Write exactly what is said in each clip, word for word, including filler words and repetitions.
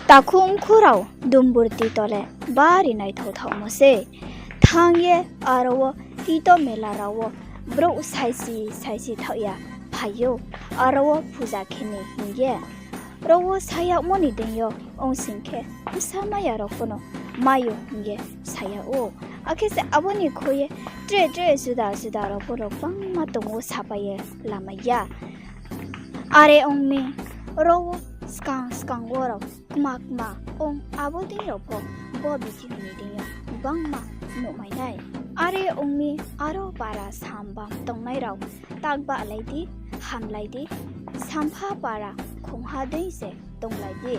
Takhu mkhu rao Dumburti to le bari naithao thaohmo se. Thanng ye aro wo tito mela rao wo brouh saisi saisi thaoh ya phai ou, aro wo puja khe ni hing ye. Ro wo sa yagmo ni deing yo ong sing khe, bsa mai ya rao pho no mai ou hing ye sa yag ou. Akhe se abo ni khui ye tre tre juda juda rao pho no gbangma tong ou, sapai ye lamai ya. Are ong mi, ro wo skang skang wo rao kma kma ong, abo deing rao pho bo video ni deing yo gbangma nuhmai nai. Are ong mi, aro para sam bam tongnai rao tak bahlai di, hamlai di, sampha para khongha deing se tonglai di.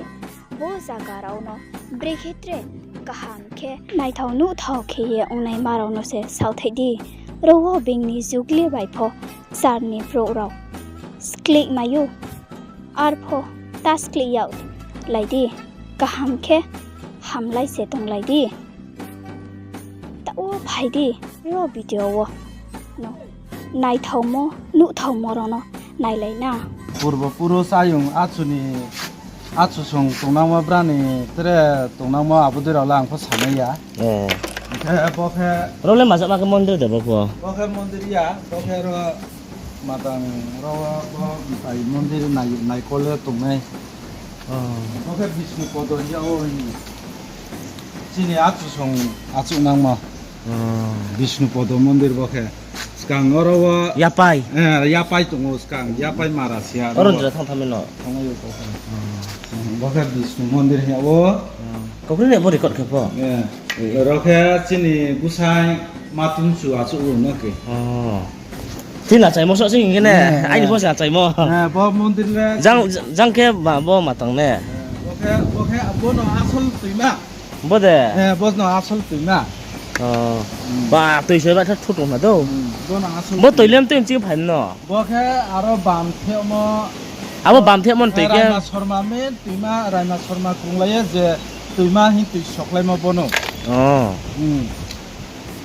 Bo zaga rao no brekhe tre kaham khe naithao nuhthao khe ye ongnaima rao no se saohthaih di. Ro wo being ni jugli bai pho kchar ni brouh rao skleih mai ou. Arpho ta skleih yag lai di, kaham khe hamlai se tonglai di. Taoh wo phai di, ro video wo no naithaomo nuhthaomo rao no nailai na. Purbo purush ayong achu ni, achu song tongnangmo, brani tre tongnangmo abo dei rao le ang pho sanai ya. Hing khe bo khe, ro le majama khe mondir de bo pho? Bo khe mondir ya, bo khe ro matang ro bo mtai mondir nai, naikol le tongnai. Bo khe Bishnu Podo hing ya o hing. Chini achu song achuhnangmo. Bishnu Podo mondir bo khe. Skang oro wo yapai, yapai tong ou skang, yapai mara sia oro. Jora thanng thanng mi no? Thanng ou bo khe. Bo khe Bishnu mondir hing ya o. Kokri ni bo record khe pho? Ro khe chini bsai Matumchu achuh ou na khe. Chini achaimo soh se hing khe ne, aini pho se achaimo. Bo mondir le jang, jang khe ma bo matang ne. Bo khe, bo khe, bo no asol tuima. Bo de? Bo no asol tuima. Ba, tui se ba tha thu tong na do. Bo toi lem tui ching phai no. Bo khe aro bam themo. Abo bam themo ni tui khe? Raima Sorma mi tuima, Raima Sorma krunglai ye je tuima hing tui soklaimo bo no.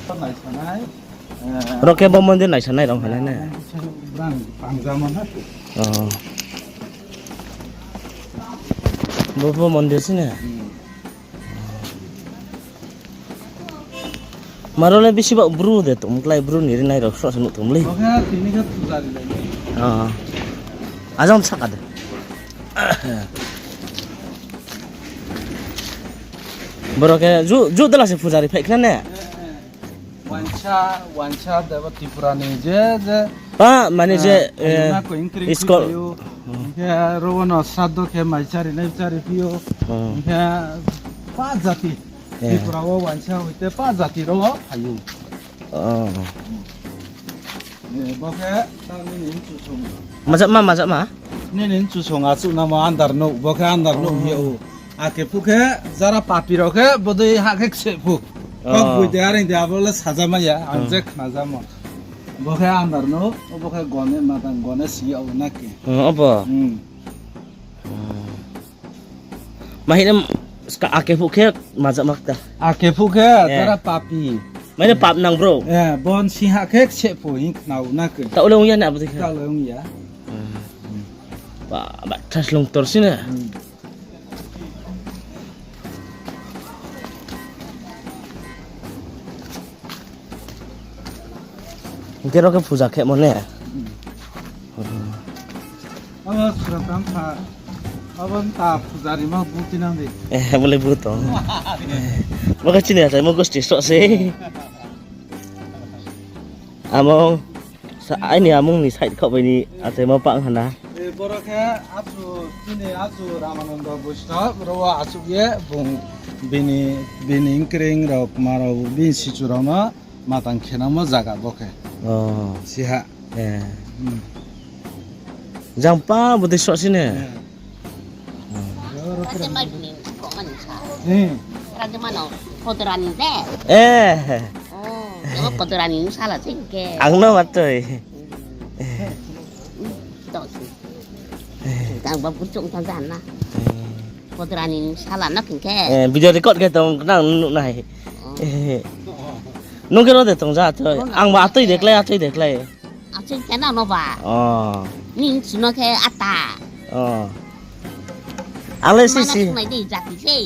Naisanai. Ro khe bo mondir naisanai rao hana ne. Brang pangjama na. Bo, bo mondir se ne. Maro le bisi ba bru de tong klái, bru ni rinai rao sroh se nuh tong mlei. Bo khe tini khe pujari lai. Ajang saka de. Boro khe ju, ju dela se pujari phai khna ne. Wansa, wansa deba Tripura ni je, je. Pa, mane je, iskol. Hing khe ro wo no sraddho khe mai chari nai chari phi ou. Hing khe pa jati. Tripura wo wansa hoite pa jati ro wo phai ou. Bo khe ta nini mchusong. Majama, majama. Nini mchusong achuhnamo andar nouh, bo khe andar nouh hing ye ou. Akhe phuh khe jara papi rao khe bodei ha khe kse phu. Kok boi de areng de abo le sajama ya, ang je khnajamo. Bo khe andar nouh, bo khe gone matang gone si ya ou na khe. Obo. Mahina akhe phuh khe majama kta. Akhe phuh khe jara papi. Maine pap nang bro. Bon si ha khe kse phu hing khna ou na khe. Taoh le ong ya na abo dei khe? Taoh le ong ya. Ba, ba, thaslung tor si na. Hing khe ro khe puja khemo ne? Abo sura tang kha, abo ta puja rimo bu tinang di. Bo le bu tong. Bo khe chini achaimo gosti sroh se. Amo, aini amung ni side khaoh bai ni achaimo pah hana. Boro khe achu, chini achu Ramananda Boishnab, ro wo achuh ye bung bini, bini nkring rao, kma rao, bini sichu rao no matang khenangmo zaga bo khe. Siha. Jang pa bodei sroh si ne. Ang no matoi. Video record khe tong nang nuh nai. Nung khe ro de tong ja toi. Ang ba atoi de klái, atoi de klái. Achoi khe nang no ba. Nini chuno khe ata. Ang le si si. Mana sungnai di jati se.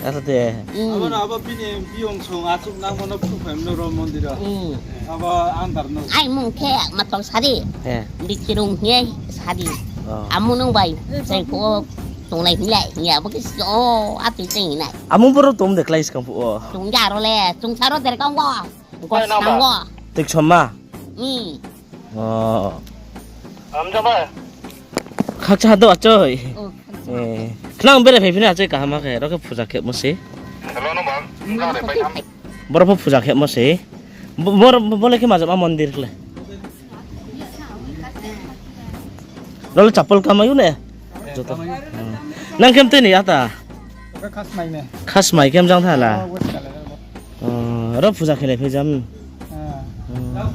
Asa de. Hmm. Abo no abo bini biyong song achuk nangmo no phruhphai mano ro mondir o. Hmm. Abo andar no. Ai mung khe matong sari. Eh. Bichirung hing ye sari. Oh. Amo nung bai, jai phuh o tonglai hinglai hing ye, abo khe si o, atui tei hingnai. Amo boro tong de klái skang phuh o. Tong ya ro le, chung saro dergang wo. Gos nang wo. Tik somma. Hmm. Oh. Am jama. Khakcha ha do achoi. Oh, khakcha. Eh. Khnang bere phai phina achoi kaham khe, ro khe puja khemo se. Hello, no bang. Boro pho puja khemo se. Bo-, bor-, bo-, bole khe majama mondir khle. Role chapal kamai u ne? Joto. Hmm. Nang kem tini ata? Oke, khasmai ne. Khasmai kem jang thala? Oh, wes kala. Oh, ro puja khe lai phai jam. Ah. Hmm.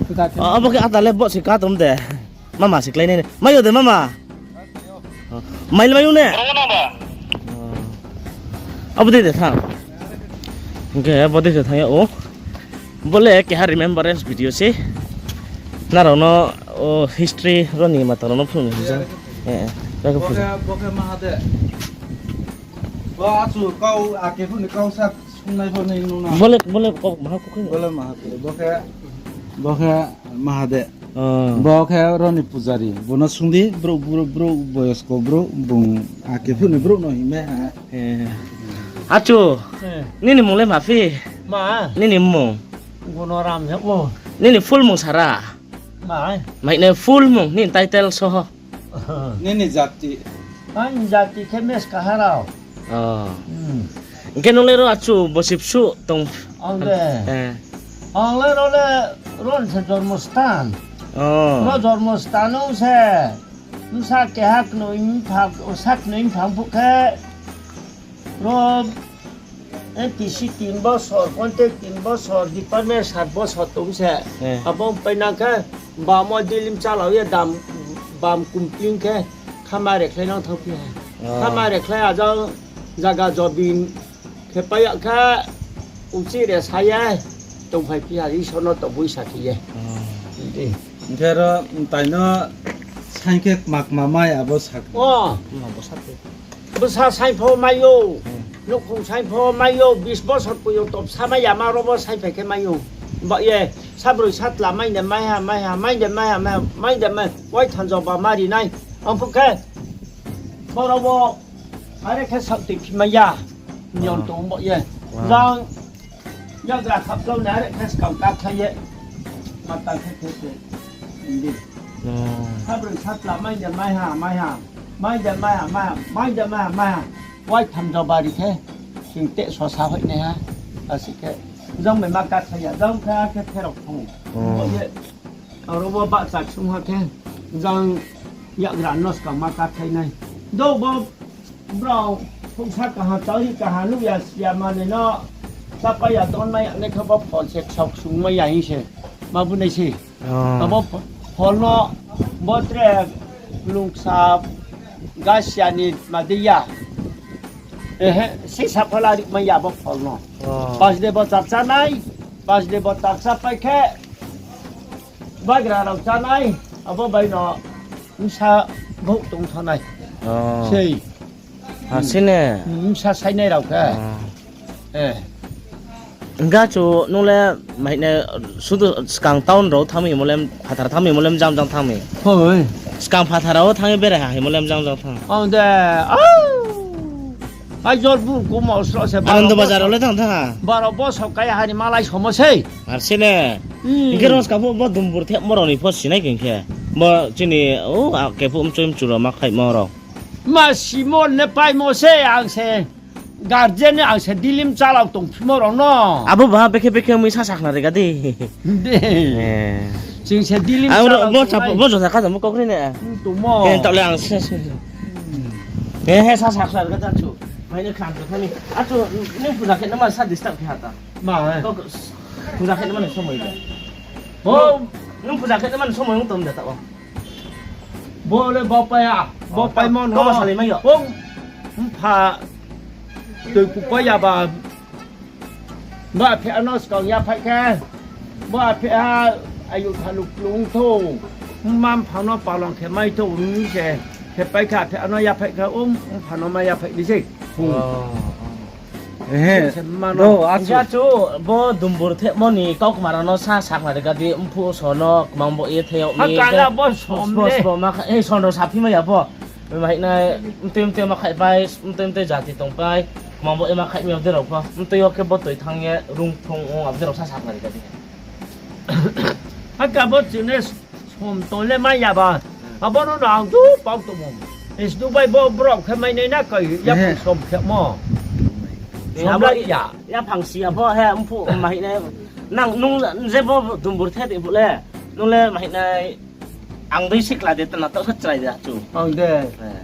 Puja khe. Oh, abo khe ata le bo si ka tom de. Mama si klai nai. Mayo de mama. Oh. Mai le mayo ne. Oh. Abo dei de thang. Hingkhe abo dei de thang ya o. Bo le keha remembrance video se. Nrao no, o, history ro ni mata rao no phung ni hing jang. Eh, eh. Bo khe, bo khe maha de. Bo achu kau, ake phung ni kau sa sungnai bo ni nung na. Bo le, bo le kau maha kukui. Bo le maha de. Bo khe, bo khe maha de. Oh. Bo khe ro ni pujari. Bo no sung di, brouh, brouh, brouh, boyosko brouh, bung ake phung ni brouh no hing mai ha. Eh. Achu, eh, nini mung le ma phi? Ma. Nini mmung? Gunoram ya bo. Nini full mung sara? Ma. Mai nai full mung, nini title soho. Nini jati? Aini jati khe Meska Harao. Oh. Hmm. Hingkhe nung le ro achu bosi bsuh tong? Ang le. Eh. Ang le ro le, ro se jormostan. Oh. Ro jormostan ong se. Bsa keha knoi mphang, sa knoi mphang phuh khe, ro, eh, T C tin bosor, contact tin bosor, department sat bosor tong se. Eh. Abo pai nang khe, bamo dilim chalao ye dam, bam kumpling khe, khama rekhlai nang thang phi ha. Oh. Khama rekhlai ajang jaga jobin, Khe pai ya khe, uchih re sa ye, tongphai phi ha, Isor no tobui sa khe ye. Oh. Hing khe ro, mtai no saing khe kma kma mai abo sa khe. Oh. Kma bo sa khe. Bsa saing pho mai ou. Hmm. Nouhkhong saing pho mai ou, bis bosor poi ou, tobsa mai ya ma ro bo saing phai khe mai ou. Ba ye, sabroi satla mai de mai ha, mai ha, mai de mai ha, mai ha, mai de mai, wai thanjo ba ma ri nai. Ang pho khe, boro bo, Are khe sak tui phi mai ya. Nion tong bo ye. Jang yagra khap kau na are khe skang ka khlai ye. Mata khe khe khe. Indi. Sabroi satla mai de mai ha, mai ha. Mai de mai ha, mai ha. Mai de mai ha, mai ha. Wai tham jobari khe. Sing te sosa hoi ne ha. Asi khe. Jang mai ma ka khlai ya. Jang khe khe khe rok thong. Bo ye. Aro bo bahcha ksung ha khe, jang yagra no skang ma ka khlai nai. Do bo brao, khouhsa kaha, chauri kaha, nuh ya, si ya mani no, sapai ya, ton mai ya, nai khe bo phol se, ksauk sung mai ya hing se, ma bu nai se. Oh. Abo ph-, phol no, bo tre, lungsa, gasia ni ma di ya. Ehe, sisa phola ri mai ya bo phol no. Oh. Pas de bo char cha nai, pas de bo char cha pai khe, Bagra rao chánai, abo bai no bsa bouh tong thanai. Oh. Sei. Ha, sini. Hmm, bsa sainai rao khe. Oh. Eh. Hingkhe chu nung le maine sudu skang town rao thanng mi mo le, phathar thanng mi mo le mjang mjang thanng mi. Hoi. Skang phathar rao thanng ye berai ha himo le mjang mjang thanng. Ang de, au. Ai jor bu kumo sro se Anando Bazar rao le thanng thanng ha. Baro bosor kai hari malai somo sei. Ar sini. Hmm. Hingkhe ro skang pho bo Dumbur thepmo rao ni pho sinai khe hingkhe. Bo chini, o, a, kephuh mchoi mchu rao ma khaihmo rao. Ma simo ne paimo se ang se. Guardian ne ang se dilim chalao tongphimo rao no. Abo ba bekhe bekhe mui sa sakna rega di. De. Eh. Ching se dilim chalao tongnai. Bo jotha kha tongmo kok ri ne. Hmm, tongmo. Eh, taoh le ang se, se, se. Hmm. Eh, he sa sakna rega da chu. Mai ne kham kha ni. A chu, nung puja khe nama sa disturb khe ha ta. Ma, eh. Kok, puja khe nama ni somoi de. Bo, nung puja khe nama ni somoi ong tom de ta o. Bo le bo pai ya, bo paimo no. Kok salai mai yo. Bo, mpha, tui kupai ya ba. Bo aphe ano skang ya phai khe. Bo aphe ha, ayu thalu klung tho. Mma mpha no palong khe mai tho, ong se. Khe pai kha, aphe ano yaphaih kha, um, um, phano ma yaphaih di sei. Hing. Oh, oh. Ehe. Se mano. Do, achu. Achu, bo dumbur themo ni kaukma rao no sa sakhnari kha di, mphuh so no kmang bo ye thayag mi. Ha, kala bo som spo, le. Spo ma kha, eh, son rao saphi ma ya bo. Mahai nai, mtui mtui ma khaih pai, mtui mtui jati tong pai. Kmang bo ye ma khaih mi abdei rao pho. Mtui yo khe bo toi thanng ye, rung thung ong abdei rao sa sakhnari kha di. Aka bo chini som tong le mai ya ba. Abo no no ang tu pau tong mo. Is Dubai bo brao khe mai nai na kai ya. Ehe. Som khe mo. Som samla ya. Ya phang si abo he mphuh ma hing nai. Nang nung je bo dumbur the de phuh le. Nung le ma hing nai. Ang dei sikla de tana to khe chrai de chu. Ang de. Eh.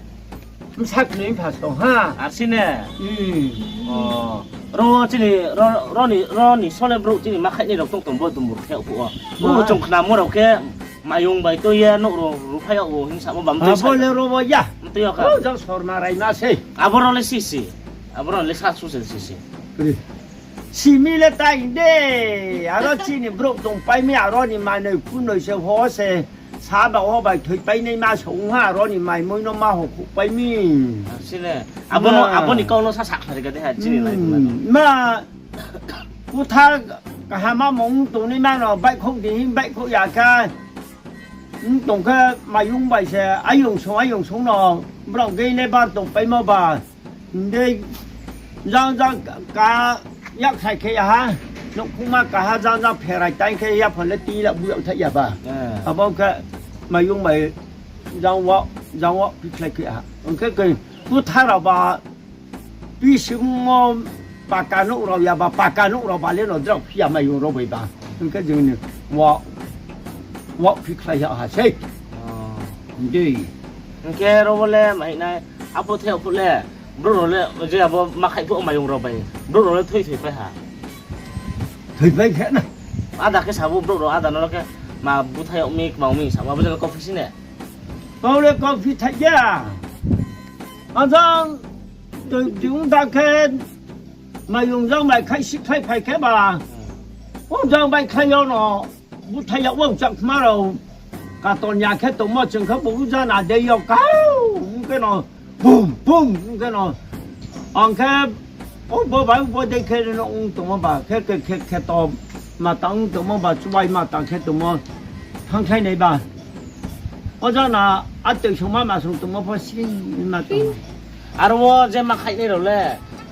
Bsa knoi pha song ha. Arsi ne? Hmm. Oh. Ro chini, ro, ro ni, ro ni sole brouh chini ma khaih ni rao tong tong bo dumbur khe phuh o. Ma. Bo chung khnamo rao khe mayung bai tui ye nouh rao ruphai yag o hing samo bam tui. Abo sa le ro bo ya. Mtui yo kha. O jang sorma rai ma sei. Abo rao le sisi. Abo rao le sa su se sisi. Kri. Simi le tai de. Aro chini brouh tong pai mi aro ni manoi phunoi se ho se. Sa ba wo bai thoi pai nai ma song ha, aro ni mai moi no ma ho khuh pai mi. Ah, sini. Abo no, na. Abo ni kau no sa sakhnari kha di ha, chini lai tong lai. Hmm, ma, kutha kaham ma mong tong nai ma no, baihkhouh di hing baihkhouh ya kha. Ong tong khe mayung bai se, ayong song, ayong song no, brao gei le bar tong pai mo ba. Hing dei, jang jang ka, yak sai khe ya ha, nouhkhongma ka ha, jang jang pherai tai khe ya phone le tui la bu yag thai ya ba. Eh. Abo khe mayung bai jang wo, jang wo pikhlai khe ha. Ong khe khe kutha rao ba, pising wo paka nouh rao ya ba, paka nouh rao ba le no drao phi ya mayung rao bai ba. Ong khe jing ni wo, wo pikhlai ya ha sei. Oh. Hing dei. Ong khe ro wo le ma hing nai. Abo the phuh le, brouh rao le, je abo ma khaih phuh mayung rao bai, brouh rao le thoi thoi pai ha. Thoi pai khe na. Ada khe sa bo brouh rao, ada no khe, ma búthaih yag mi, kmang mi, sa ma bo jang le kauphi si ne. Kau le kauphi thai ya. Ajang, tui jung da khe, mayung jang bai khaih si khlai phai khe ba. Hmm. O jang bai khlai yo no. Búthaih yag wo chakma rao katon ya khe tongmo chung khe bo uja na de yo kau ong khe no, bum, bum, ong khe no. Ang khe, o bo bai bo dei khe no ong tongmo ba, khe, khe, khe, khe to mata ong tongmo ba, chubai mata khe tongmo, thangkhlai nai ba. O jana, a tui songma ma song tongmo pho sing ma tong. Aro wo je ma khaih nai rao le,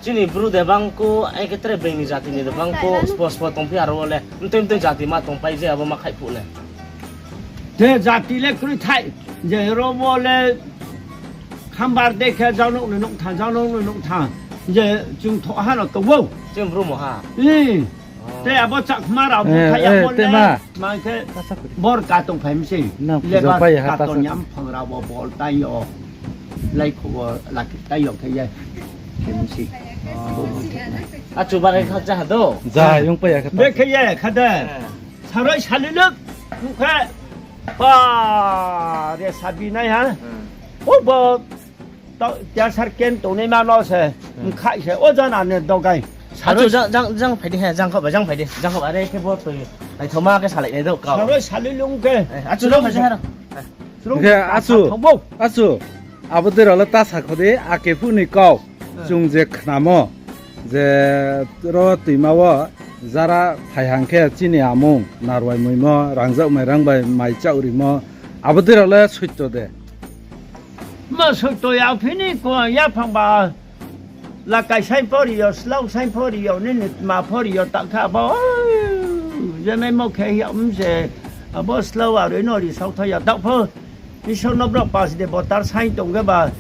chini bru de bang ku, ai khe tre being ni jati ni de bang ku, spo spo tongphi aro wo le, mtui mtui jati ma tongpai je abo ma khaih phuh le. Te jati le kroi thai, je ro wo le, khambar de khe jang nouh ni nouh tha, jang nouh ni nouh tha, je chung thoh ha no tong ou. Chung bru mo ha. I. Te abo chakma rao búthaih ya mo le, ma khe bor ka tongphai mi sei. Le ba katon ya mphang rao wo bol tai yo. Laikhu wo laki tai yo khe ye. Khe mi sei. Achu bare kha cha ha do. Ja, yong pai ya khe ta. Be khe ye kha de. Saroi saliluk. Nung khe. Pa, re sabi nai ha. O bo. Tau, tiar sar ken tongnai ma no se, mkhaih se, o jana ne dogai. Achu, jang, jang, jang phai di, he, jang kho ba, jang phai di, jang kho ba, are khe bo tui, naithoma khe salai nai do kau. Saroi salilung khe. Eh, achu, jang phai di, he, ro. Khe, achu, achu, abo dei rao le ta sa kho di, ake phuh ni kau, chung je khnamo, je ro tuima wo, jara phai hang khe chini amung, narwai muimo, rangzag mai rang bai mai chaoh rimo, abo dei rao le soito de. Ma soito ya phini ko yaphang ba lakai saing pho ri yo, slou saing pho ri yo, nini tma pho ri yo, ta kha bo, je maimo khe ya mse, abo slou aroi no ri sao tho ya, taoh pho, Isor no brao pas de botar saing tong khe ba,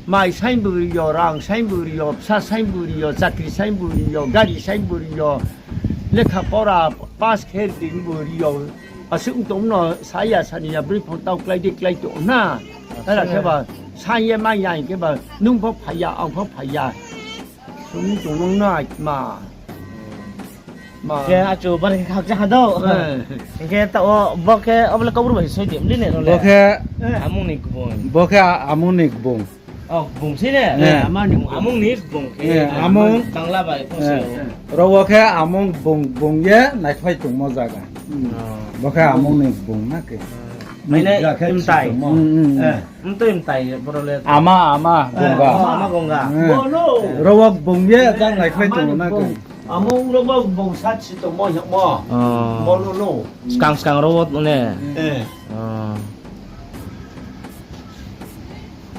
mai saing bu ri yo, rang saing bu ri yo, bsa saing bu ri yo, chakri saing bu ri yo, gari saing bu ri yo, lekha pora pas khe ri bu ri yo, asuh tong no sa ya sani ya broi phang tau klái di klái tong na. Era khe ba, saing ye mai ya hing khe ba, nung pho phai ya, ang pho phai ya. Sung tong nung na ma. Ma. Khe achu bari khe khakcha ha do. Hing khe taoh wo bo khe obo le Kaubru bai soi di mli ne ro le. Bo khe amung ni kbung. Bo khe amung ni kbung. O, kbung sei ne? Amung ni kbung khe. Amung. Bangla bai khe se. Ro wo khe amung kbung kbung ye naithoi tongmo zaga. Bo khe amung ni kbung na khe. Mane, mtai. Hmm, hmm. Eh, mtai, mtai, boro le. Ama, ama, eh, Gonga. Ama, ama, Gonga. Hmm. Rowok bung ye, jang nai khlai tong na khe. Amung rowok bung sa si tongmo hingmo. Oh. Bono no. Skang, skang rowok ne. Eh. Oh.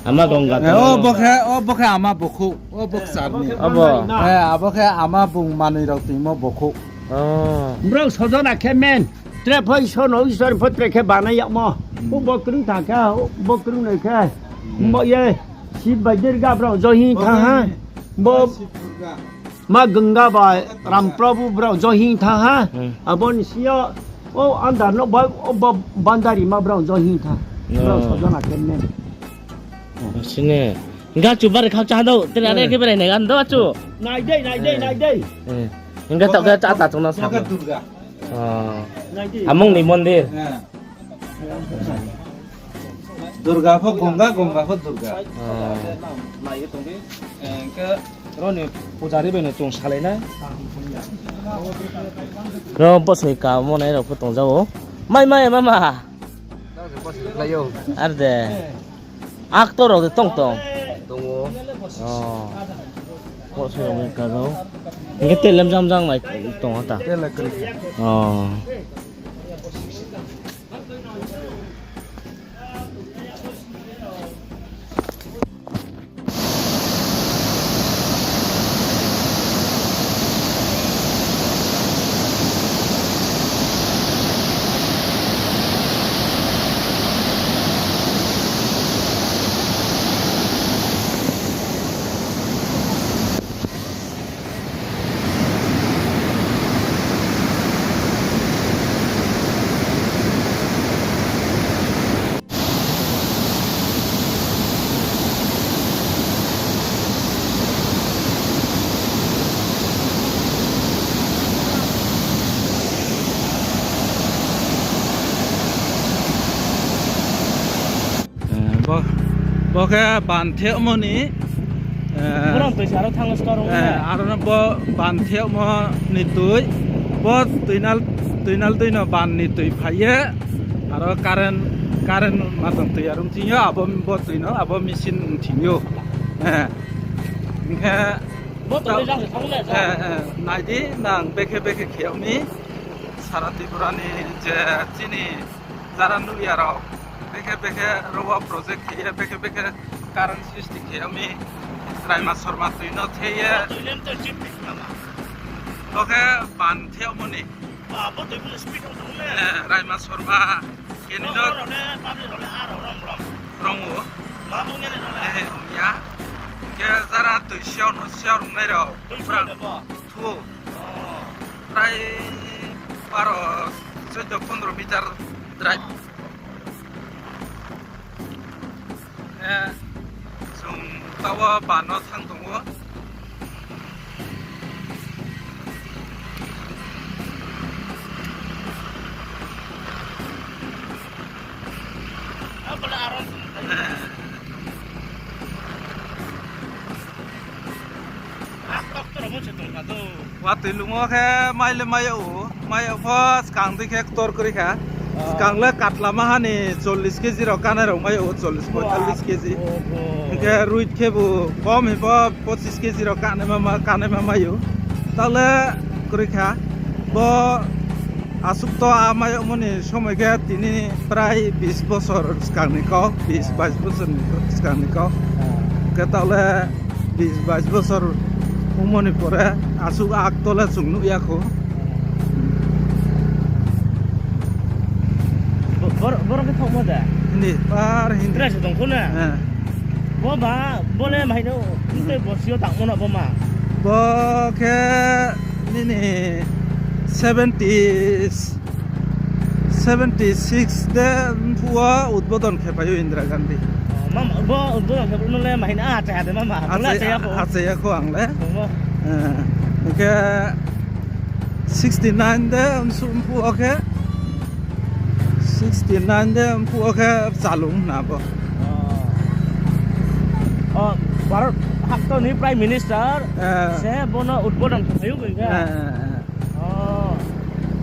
Ama Gonga. Eh, o bo khe, o bo khe ama bokhouh, o bo kchar ni. Abo. Eh, abo khe ama bung manoi rao tongmo bokhouh. Oh. Brao sojona khe men. Tre pho Isor no, Isor pho tre khe banai yagmo. Hmm. O bo krung tha khe, o bo krung nai khe. Hmm. Bo ye, Shiv bai Durga brao johi tha ha. Bo ma Gonga bai Ramprabhu brao johi tha ha. Hmm. Abo ni sing yo, o andar no bai, o bo bandari ma brao johi tha. No. Brao sojona khe men. Sini. Hingga chu bari khau cha do, tini are khe berai nai gan do chu. Nai dei, nai dei, nai dei. Eh. Hingga tao khe cha ta chung no sa. Durga. Oh. Nai dei. Amung ni mondir. Eh. Durga pho Gonga, Gonga pho Durga. Oh. Nai ye tong di. Eh, hingkhe roni pujari bai no chung salai na. Ro bosoi kamo nai rao pho tong jao. Mai, mai, mama. Ar de. Actor rao de tong tong. Tongo. Oh. Bo se rao ka rao. Hingke telem jam jang nai tong ta. Tele kri. Oh. Eh, bo, bo khe ban theomo ni, eh, borok tui se aro thango store o, eh, aro no bo ban theomo ni tui, bo tuinal, tuinal tui no ban ni tui phai ye, aro current, current matang tui aro thing yo, abo bo tui no, abo machine thing yo. Eh, hingkhe bo tui jang se thango le, eh, eh, nai di nang bekhe bekhe khe yag mi, sara Tripura ni je chini jara nuh ya rao, bekhe bekhe rowa project khe ye, bekhe bekhe current sristi khe yag mi, Raima Sorma tui no the ye. Bo khe ban theomo ni. Eh, Raima Sorma keni no rong o. Eh, ya. Khe jara tui siao no siao rungnai rao. Thu. Prai baro, chouddo, pondro meter drive. Eh, chung taoh wo ban no thang tong ou. Watoi lung wo khe mai le mai yag ou, mai yag pho skang dei khe ktor kroi kha. Skang le katlama ha ni chollis kg rao kanai rao mai yag ou, chollis poitallis kg. Hingkhe ruit khebu kom hing pho pochis kg rao kanaima ma, kanaima mai ou. Taoh le kroi kha. Bo asuh to a mai yagmo ni somoi khe tini prai bis bosor skang ni kau, bis bais bosor ni skang ni kau. Khe taoh le bis bais bosor ongmo ni pore asuh ak to le chung nuh ya kho. Bo-, bor-, borok khe thokmo da? Hindi, par Hindi. Dress tong kho na? Eh. Bo ba, bo le mahaino, tei borsi yo tangmo no bo ma? Bo khe nini seventy, seventy six de mphuh wo udbodon khe phai ou Indira Gandhi. Oh, mama, bo udbodon khe phai no le mahaino achai ha de mama? Achai, achai ya kho. Achai ya kho ang le. Tongmo. Eh, hingkhe sixty nine de msu mphuh wo khe, sixty nine de mphuh wo khe chalung na bo. Oh. Oh, Bharat hakto ni Prime Minister, eh, se bono udbodon khe phai ou hingkhe. Eh, eh, eh. Oh.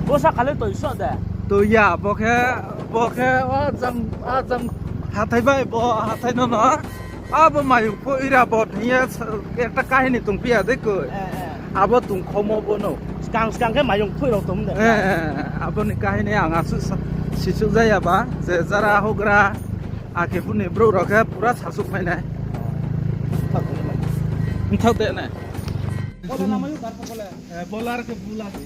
Bo sa khale toi so de? Toi ya, bo khe Bo khe o jang, a jang hathái bai bo hathái no no. Abo mayung pho ira bo thing ye sa-, ekta kahini tongphi ya dei koi. Eh, eh. Abo tongkhomo bo no. Skang skang khe mayung phui rao tong de. Eh, eh, eh, abo ni kahini ang asuh sa-, sisouh jaya ba, je jara houhgra, akhe bini brouh rao khe pura sasouh phai nai. Mthak de nai. Bola na mayu kar ko bola. Eh, bola khe bula de.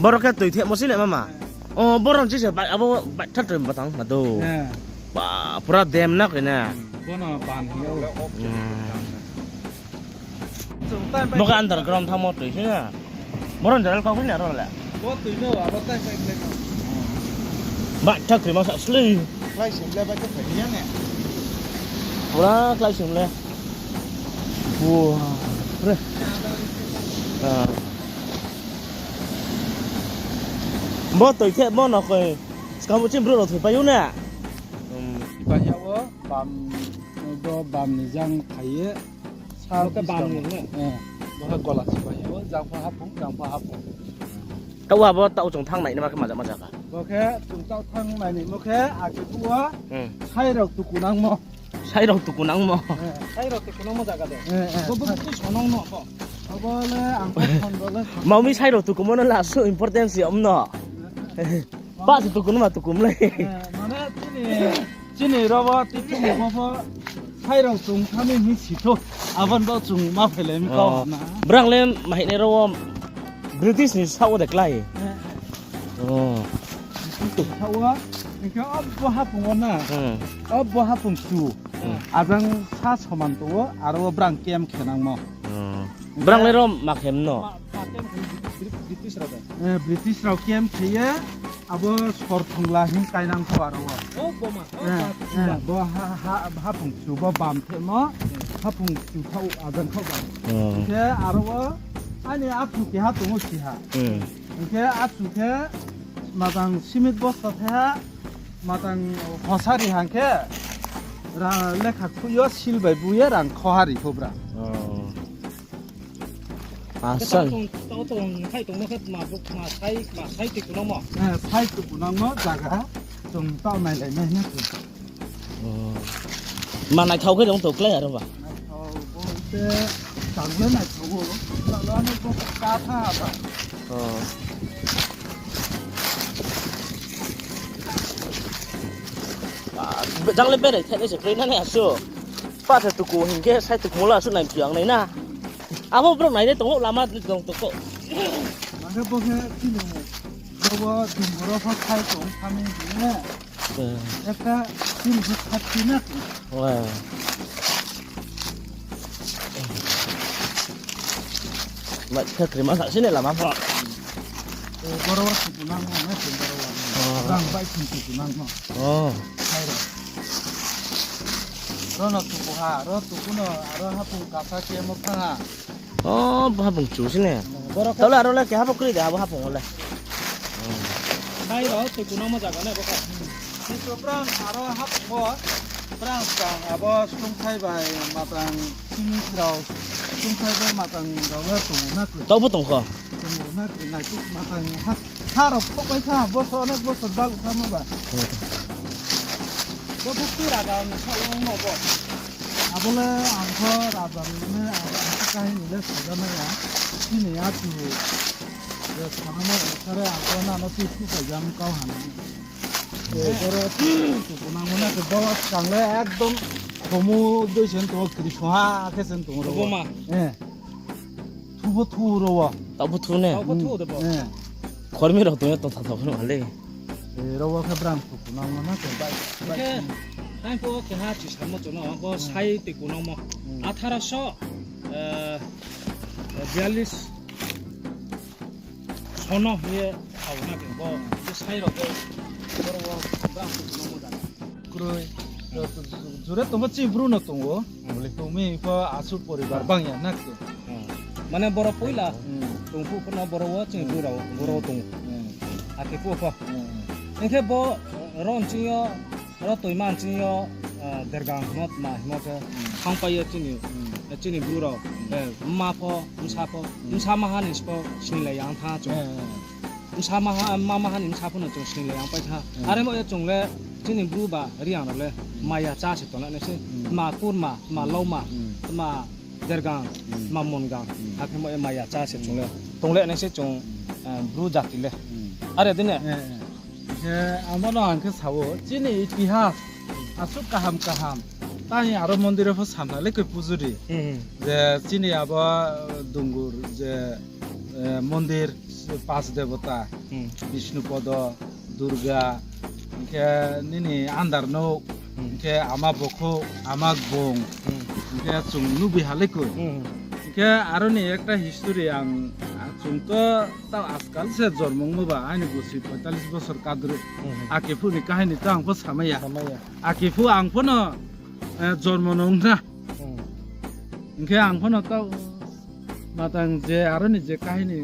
Boro khe tui themo si le mama. Eh. O, boro ni se bai, abo bai, tha tui batang na do. Eh. Ba, pura dam na koi na. Bono ban hi o. Hmm. Bo khe underground thangmo tui se na. Boro ni jara kau khe na ro le. Bo tui no, abo tai sai khlai no. Bai, tha tui ma sa sli. Klái sing le bai khe phai ya ne. Pura klái sing le. Bua, pre. Ah. Bo tui khe bo no koi. Skang bo chini brouh rao thoi pai ou na. Hmm. Pai ya o, bam, bo bam ni jang phai ye. Sa bo khe bam ni ne? Eh, bo khe gola si pai ya o, jang pho haphung, jang pho haphung. Taoh abo taoh chung thanng nai naima khe maja maja kha. Bo khe chung taoh thanng nai ni mo khe, ake phuh wo, hmm, sai rao tuku nangmo. Sai rao tuku nangmo. Eh, sai rao tuku nangmo jaga de. Eh, eh. Bo, bo, bo, bo, sonong no, bo. Abo le ang khe phone bo le. Maumi sai rao tukumo no le asuh importance yom no. Eh. Pa se tuku no ma tukum le. Eh, mane chini, chini rao bo, ti chini bo pho, sai rao chung thani hing si tho. Abo no chung ma phailai mi kau na. Brang le ma hing nai rao wo British ni saoh wo de klái. Eh, eh. Oh. British ni saoh wo, hing khe abo haphung wo na. Hmm. Abo haphung chu. Hmm. Ajang sa soman tong ou, aro wo brang camp khe nangmo. Hmm. Brang le ro ma khe mno? Ma, ma camp khe Bri-, British rao de. Eh, British rao camp khe ye, abo Sorthongla hing kainang pho aro wo. Oh, bo ma. Oh, eh, ba, eh, ba. Bo ha, ha, haphung chu bo bam themo, hmm, haphung chu thaoh, ajang thaoh bam. Hmm. Hing khe aro wo, aini achu keha tong ou siha. Hmm. Hing khe achu khe, matang simit bosta thaiha, matang hosari hang khe, ra lekha khui yo sil bai bu ye rang khohari pho bra. Oh. Asal. Tong, tong, tong, khai tongmo khe ma, ma sai, ma sai tuku nangmo. Eh, sai tuku nangmo jaga, chung taoh nailai nai na chung. Oh. Ma naithao khe tong to klái aro ba? Naithao bo se tang le naithao o. Tang le ano bo ka tha ba. Oh. Ah, jang le berai thai nai se kroi na nai asu. Pa se tuku hing khe sai tuku mo la asu nai phi ang nai na. Abo brouh nai de tong ou lama tong tong ou. Mane bo khe chini, bo bo chung boro pho sai tong thani ne. Eh. Ekta chini pho sai na. Wah. Mai khe krima sa sini lama pho. Eh, boro wo tuku nang mo, ne, chung boro wo. Oh. Rang bai chung tuku nang mo. Oh. Sai ro. Ro no tuku ha, ro tuku no, aro haphung kasa khe mo thang ha. Oh, bo haphung chu sini. Borok taoh le aro le keha pho kroi de, abo haphung wo le. Nai ro, tui kunangmo jaga nai bo kha. Kintu brang aro haphung wo, brang skang abo sungthai bai matang, sini rao, sungthai bai matang rao le tong na kroi. Taoh bo tong kho. Tong na kroi, nai khe matang ha, ha rao phok bai kha, bosor, onek bosor bal kha mo ba. Hmm. Bo bukti raja ni sa ong no bo. Abo le ang pho raja ni le, ang pho kahini le saja nai ya. Chini achu je sanamo sare ang pho nano tui thupai jam kau hana. Eh, boro tuku nangmo na khe boro skang le ekdom khomu doi sen tong, kri soha khe sen tong ro. Bo ma. Eh. Thu bo thu ro wo. Taoh bo thu ne? Taoh bo thu de bo. Eh. Khormi rao tong ya tong tha tha phano hale. Eh, ro wo khe brang tuku nangmo na khe bai, bai. Khe, tang pho keha chi samo chung no, bo sai tui kunangmo. Hmm. Atharo so, eh, biyalis sono hing ye sao na khe bo, bo sai rao khe, boro wo brang tuku nangmo da. Kroi. Jure tongmo chini bru no tong ou. Hmm. Tongmi pho asu poribar bang ya na khe. Hmm. Mane boro poila, hmm, tong phuh pho no boro wo chini bru rao, boro wo tong ou. Hmm. Akhe phuh pho. Hmm. Hing khe bo, ro nching yo, ro toima nching yo, ah, dergang himo tma himo khe, hmm, thangpai ye chini, hmm, eh, chini bru rao, hmm, eh, mma pho, bsa pho, hmm, bsa maha ni sbo sinilai ya ong tha chung. Hmm. bsa maha, ma maha ni bsa pho no chung sning le yang pai tha. Hmm. Are mo ye chung le chini Bru ba Reang rao le Hmm. maya chá se tong le nai se. Hmm. Tma kurma, tma Hmm. lauma, Hmm. tma dergang, Hmm. tma mongang. Hmm. Akhe mo ye maya chá se chung le Hmm. tong le nai se chung, Hmm. eh, Bru jati le. Hmm. Are dei ne? Eh, eh. Khe abo no ang khe sa ou, chini itihas, asuh kaham kaham. Tani aro mondir pho samna le koi pujuri. Hmm. Je chini abo, eh, Dungur je, eh, mondir, pas debota, Hmm. Bishnu Podo, Durga, hingkhe nini andar no, Hmm. hingkhe ama bokho, ama gbong, Hmm. hingkhe chung nubi ha le koi. Hmm. Hingkhe aro ni ekta history ang, ah, chung to tao ajkal se jormo ongmo ba, aini bosoi poitalis bosor kadru. Hmm. Ake phuh ni kahini to ang pho samai ya. Samai ya. Ake phuh ang pho no, eh, jormo no ong na. Hmm. Hingkhe ang pho no tao matang je aro ni je kahini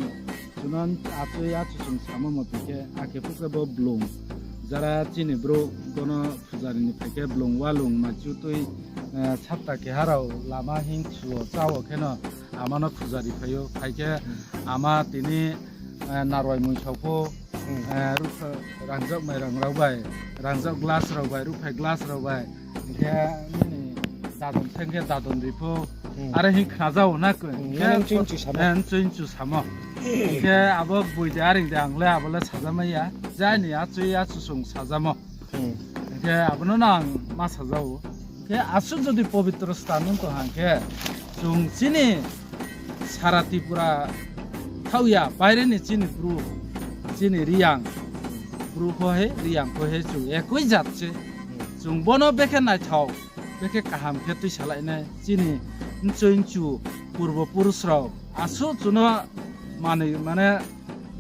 chuno achoi achu chung samo moti khe, ake phuh khe bo blung jara chini brouh bono pujari ni phai khe blung walung machu tui, eh, sapta keha rao lama hing chuo chao kheno ama no pujari phai ou. Phai khe Hmm. ama tini, eh, narwai mui sao pho, Hmm. eh, ruhphai rangjak mairang rao bai, rangjak glass rao bai, ruhphai glass rao bai, hingkhe nini dadon seng khe dadon ri pho, Hmm. are hing khna jao na koi. Hmm, Hingkhe nang choi nchu samo. eh, choi nchu samo. Hingkhe abo boi de aring de ang le abo le sajamai ya. Jani achoi achu sung sajamo. Hmm. Hingkhe abo no nang ma sajao. Hingkhe asuh jodi pobitro sthan ong tong hang khe, chung chini sara Tripura thaoh ya, baire ni chini Bru, chini Reang, Bru pho he, Reang pho he, chung ekoi jat se. Chung bono bekhe naithao, bekhe kaham khe tuisalai nai, chini nchoi nchu, purbo purush rao, asuh chuno manoi mane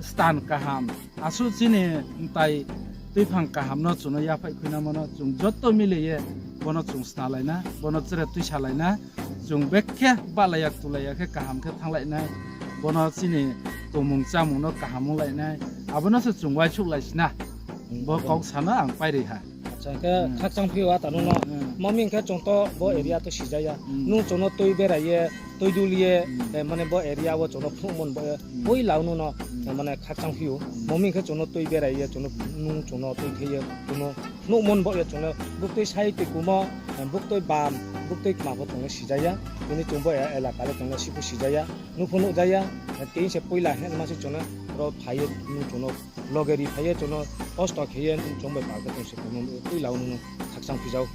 sthan kaham, asuh chini mtai tuiphang kaham no chung no yaphaih khuinamo no chung joto mile ye bono chung snalai na, bono chere tuisalai na, chung bekhe bahlai ya ktulai ya khe kaham khe thannglai nai, bono chini tongmung chámung no kaham onglai nai, abo no se chung uaingsouhlai si na. Hmm, Bo okay. kau sa no ang pairi ha. Acha, hingkhe Hmm. khakchang phi ou ata nung no. Hmm. Mami hingkhe chung to bo Hmm. area to sijaya. Hmm. Nung chung no tui berai ye, tui dul ye, Hmm. eh, mane bo area wo chung no phnuhmo ni bo ye. Hmm. Poila nung no, Hmm. eh, mane khakchang phi ou. Hmm. Mami hingkhe chung no tui berai ye, chung no, nung chung no tui thei ye, chung no phnuhmo ni bo ye chung no buktui sai tui kumo, eh, buktui bam, buktui kma pho chung no sijaya. Tini chung bo e-, elaka le chung no siphu sijaya. Nung pho nuhjaya, eh, tini se poila hingma se chung no ro phai ye, nung chung no Loge ri phai ye chung no kosto khe ye chung bai pal khe tong se tongmo, poila nung no khakchang phi jao.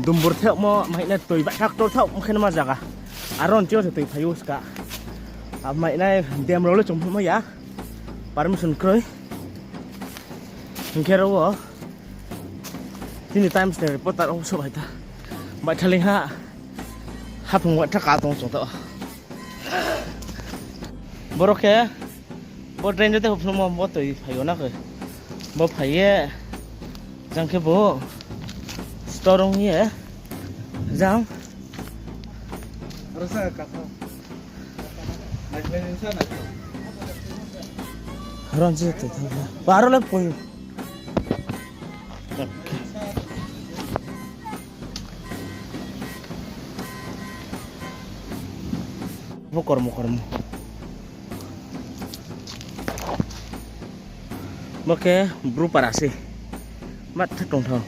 Dumbur theohmo, mahinai tui bai tractor thaoh, mkhe nama zaga. Aro ni chini se tui phai ou ska. Abo mahinai dam rao le chung phnuhmai ya. Permission kroi. Hingkhe ro wo. Tini Times ni reporter rao souhphai tha. Baithaling ha. Haphung wa thaka tong chung tao. Boro khe, bo drain jate hophumo bo tui phai ou na khe. Bo phai ye, jang khe bo, store ong ye, jang. Ron je tui thang na. Baro le poi. Bo kormo kormo. Bo khe Bru para se. Matha tongthao.